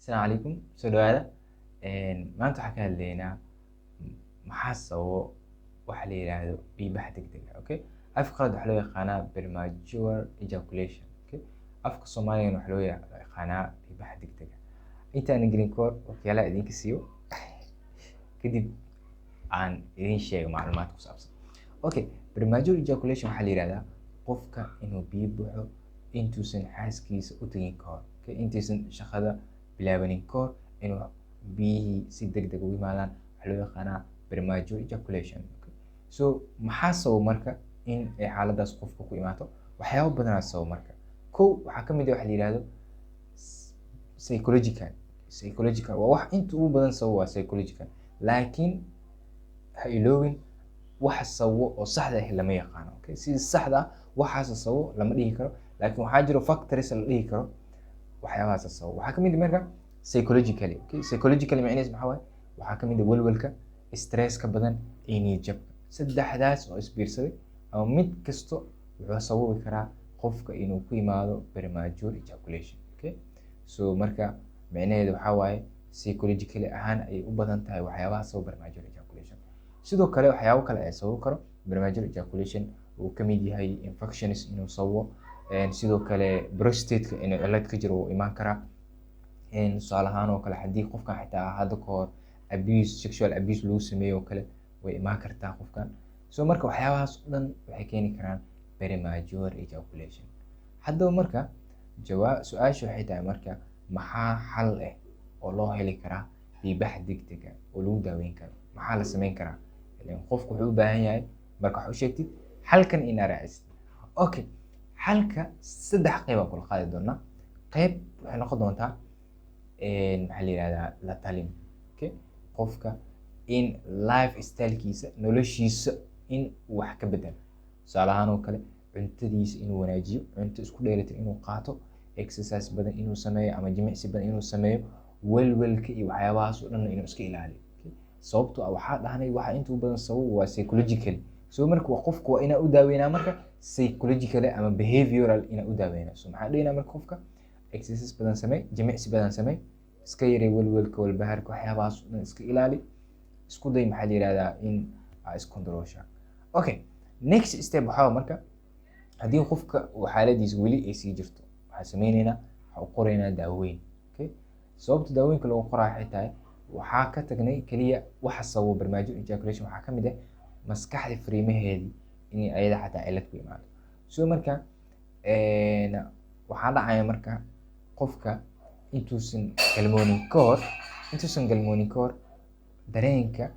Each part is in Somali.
Asalaamu calaykum, soo dhawaada. Maanta waxaan ka hadlaynaa maxaa sababo waxa la yiraahdo dhiigbax degdeg ah. Okay, afka qalaad waxaa loo yaqaanaa premature ejaculation. Okay, afka Soomaaligana waxaa loo yaqaanaa dhiigbax degdeg ah. Intaanan gelin kahor, waxyaalaha idinka siiyo, kadib aan idin sheego macluumaad ku saabsan. Okay, premature ejaculation waxaa la yihahdaa qofka inuu biyo baxo intuusan xaaskiisa u tagin kahor. Okay, intaysan shaqada bilaabanin kahor inuu biyihii si degdeg ugu yimaadaan waxaa loo yaqaanaa premature ejaculation. Okay, so maxaa sababa marka in ay xaaladaas qofka ku imaato? Waxyaabo badanaa sababa. Marka kow, waxaa ka mid ah waxa la yihahdo psychological. Psychological waa wax inta ugu badan sababa, waa psychological, laakiin ha iloobin, waxa sababo oo saxda ah lama yaqaano. Okay, sida saxda ah waxaas sababo lama dhihi karo, laakiin waxaa jiro factors la dhihi karo waxyaabahaas sababo. Waxaa kamid ah marka psychologically. Okay, psychologically macnaheedu maxaa waaye? Waxaa kamid ah walwalka, stresska badan iyo niyad jabka. Saddexdaas oo isbiirsaday ama mid kasto wuxuu sababi karaa qofka inuu ku yimaado premature ejaculation. Okay, so marka micnaheedu waxaa waaye psychologically ahaan ayay u badan tahay waxyaabaha sababa premature ejaculation. Sidoo kale waxyaabo kale ayaa sababi karo premature ejaculation, uu kamid yahay infections inuu sababo. Sidoo kale prostate-ka inuu cillad ka jiro wuu imaan karaa. Tusaale ahaan oo kale, haddii qofkan xitaa hadda ka hor abuse, sexual abuse lagu sameeyo oo kale, way imaan kartaa qofkan. So marka waxyaabahaas oo dhan waxay keeni karaan premature ejaculation. Haddaba marka jawaa su-aasha waxay tahay marka, maxaa xal ah oo loo heli karaa dhiigbax degdeg ah oo lagu daaweyn karo? Maxaa la sameyn karaa? Ileen qofku wuxuu u baahan yahay marka wax u sheegtid xalkan inaa raacisid. Okay, xalka saddex qeyb aan kula qaadi doonaa. Qeyb waxay noqon doontaa, maxaa la yihahdaa, la talin. Okay, qofka in life stylekiisa, noloshiisa in uu wax ka bedelo. Tusaale ahaan oo kale, cuntadiisa inuu wanaajiyo, cunto isku dheelitir inuu qaato, exercise badan inuu sameeyo ama jimicsi badan inuu sameeyo, welwelka iyo waxyaabahaas oo dhan inuu iska ilaaliyo. Sababtoo ah waxaa dhahnay waxa inta u badan sabab waa psychologically. So marka waa qofku waa inaa u daaweynaa marka psychologically ama behavioral inaa u daaweynaa. So maxaa dhihinaa marka? Qofka exercise badan samee, jimicsi badan samee, iska yaree welwelka, walbahaarka, waxyaabahaas oo dhan iska ilaali, isku day, maxaa la yihahdaa, in aa iscontrolsha. Okay, next step waxaa marka haddii qofka uu xaaladiisa weli ay sii jirto, waxaa sameyneynaa, waxaa u qoraynaa daawooyin. Okay, sababta daawooyinka lagu qoraayo waxay tahay, waxaa ka tagnay keliya waxa sababo premature ejaculation waxaa ka mid ah maskaxda fariimaheedii inay ayada xataa cillad ku imaado. So marka waxaa dhacaya marka qofka intuusan galmoonin ka hor dareenka,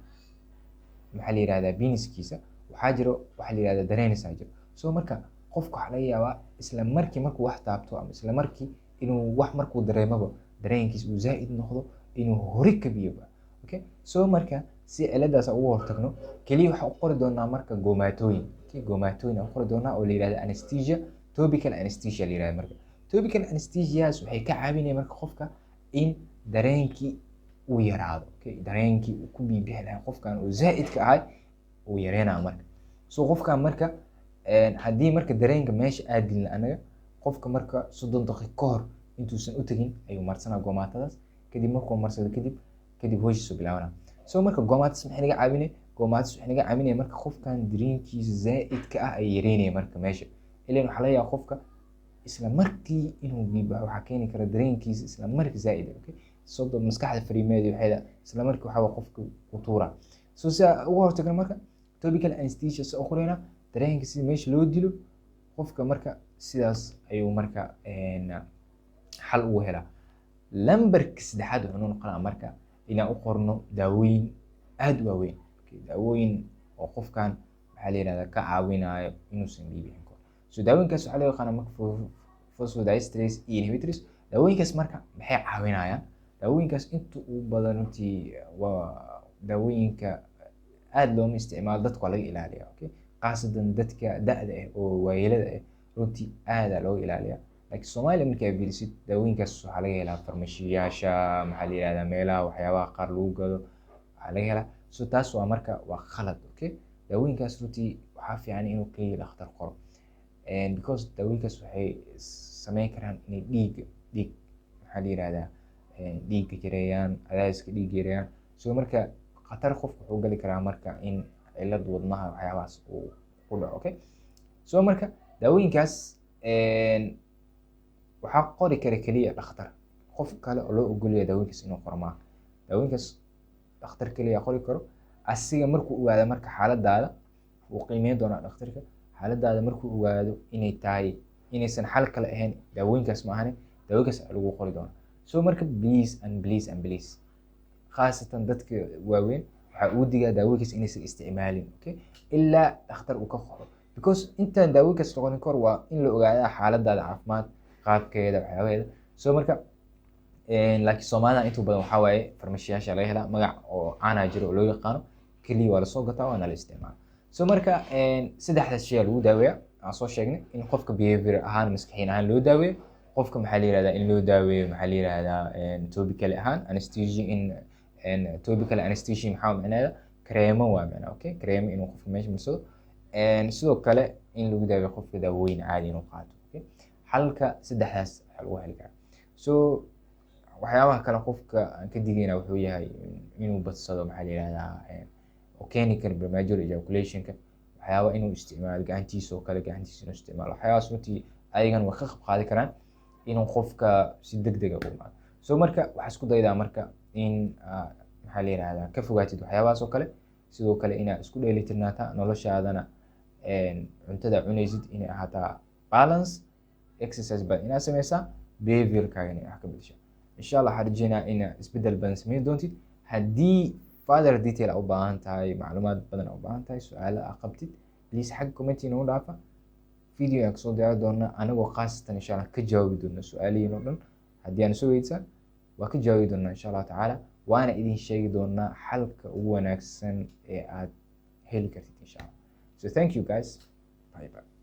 maxaa la yihahdaa, peniskiisa waxaa jiro waxaa la yihahdaa dareenisa jiro. So marka qofka waxaa laga yaabaa isla markii markuu wax taabto ama isla markii inuu wax markuu dareemaba dareenkiisa uu zaa'id noqdo, inuu hore ka biyo. Okay, so marka si ciladaas ugu hortagno, keliya waxaa u qori doonaa marka goomaatooyin. Okay, goomaatooyin aan u qori doonaa oo la yihahdo anesthesia, topical anesthesia la yihahdo. Marka topical anesthesias waxay ka caawinaya marka qofka in dareenkii uu yaraado. Okay, dareenkii uu ku biibixi lahaa qofkan uu zaa'idka ahay uu yareynaa marka. So qofkan marka haddii marka dareenka meesha aad dilna anaga, qofka marka 30 daqiiqo ka hor intuusan u tegin ayuu marsanaa goomaatadaas. Kadib markuu marsado kadib howshiisu bilaabanaa. So marka goomaatadas maxay naga caawinay? Goomaatadas waxay naga caawinaya marka qofkan dareenkiisa zaa'idka ah ay yareynaya marka meesha. Ilan waxaa laga yaabaa qofka isla markii inuu biibaxo waxaa keeni kara dareenkiisa isla markii zaa'id ah. Okay, 30 maskaxda fariimeedi waxay isla markii waxaa waa qofka ku tuura. So si aan uga hortagno marka topical anesthesia si u qoraynaa dareenka si meesha loo dilo qofka. Marka sidaas ayuu marka xal ugu helaa. Lambarka saddexaad wuxuu noo noqonaa marka inaan u qorno daawooyin aada u waaweyn. Okay, daawooyin oo qofkan, maxaa la yihahdaa, ka caawinayo inuusan dhiibixin karo. So daawooyinkaas waxaa loo yaqaanaa marka phosphodiesterase inhibitors. Daawooyinkaas marka maxay caawinayaan? Daawooyinkaas inta ugu badan runtii waa daawooyinka aada looma isticmaalo, dadka waa laga ilaaliya. Okay, khaasatan dadka da'da ah oo waayeelada ah runtii aada looga ilaaliya. Laakiin Soomaaliya markii aad fiirisid, daawooyinkaas waxaa laga helaa farmashiyaasha, maxaa la yihahdaa, meelaha waxyaabaha qaar lagu gado waxaa laga helaa. So taas waa marka waa khalad. Okay, daawooyinkaas runtii waxaa fiican inuu keliya dhakhtar qoro, because daawooyinkaas waxay sameyn karaan inay dhiig, maxaa la yihahdaa, Dhiigga yareeyaan, cadaadiska dhiigga yareeyaan. So marka khatar qofka wuxuu gali karaa marka in cillad wadnaha, waxyaabahaas uu ku dhaco, okay. So marka daawooyinkaas waxaa qori kara keliya dhakhtar. Qof kale oo loo ogolyahay daawooyinkaas inuu qoro maaha. Daawooyinkaas dhakhtar keliya qori karo. Asiga markuu ogaado marka xaaladaada, wuu qiimeyn doonaa dhakhtarka xaaladaada. Markuu ogaado inay tahay inaysan xal kale ahayn daawooyinkaas ma ahane, daawooyinkaas lagu qori doonaa. So marka please and please and please, khaasatan dadka waaweyn waxaa ugu digaa daawooyinkaas inaysan isticmaalin, okay, ilaa dhakhtar uu ka qoro, because intaan daawooyinkaas la qorin kahor waa in la ogaadaa xaaladaada caafimaad, qaabkeeda, waxyaabaheeda. So marka laakiin Soomaalida inta badan waxaa waaye farmashiyaasha laga helaa, magac oo caanaa jiro oo loo yaqaano keliya, waa lasoo gataa waana la isticmaala. So marka saddexdaas shay aa lagu daaweeyaa aan soo sheegnay: in qofka behavior ahaan, maskaxiyan ahaan loo daaweeyo, qofka maxaa la yihahdaa, in loo daaweeyo, maxaa la yihahdaa, topical ahaan anesthesia. In topical anesthesia maxaa macnaheeda? Kareemo waa macnaa, okay, kareemo inuu qofka meesha marsado. Sidoo kale in lagu daaweeyo qofka daawooyin caadi inuu qaato, okay. Xalka saddexdaas waxaa lagu heli karaa. So waxyaabaha kale qofka aan ka digayna wuxuu yahay inuu badsado, maxaa la yihahdaa, oo keeni kara premature ejaculationka, waxyaaba inuu isticmaalo gacantiisa oo kale, gacantiisa inuu isticmaalo. Waxyaabahaas runtii ayagan way ka qayb qaadi karaan inuu qofka si degdega u imaado. So marka waxaa isku daydaa marka in maxaa la yihahdaa, ka fogaatid waxyaabahaas oo kale. Sidoo kale inaad isku dheelitirnaataa noloshaadana, cuntada cunaysid inay ahaataa balance, exercise badan inaad sameysaa, behaviorkaaga inay wax ka bedeshaa. Insha Allah waxaan rajeynaa inaad isbedel badan sameyn doontid. Haddii further detail aa u baahan tahay, macluumaad badan aa u baahan tahay, su-aalo aa qabtid, please xagga comment inoogu dhaafa. Video aan kasoo diyaari doonaa anagoo khaasatan insha Allah ka jawaabi doona su-aalihiin oo dhan. Haddii aan soo weydiisaan, waa ka jawaabi doonaa insha Allah tacaala, waana idin sheegi doonaa xalka ugu wanaagsan ee aad heli kartid insha Allah. So thank you guys, bye bye.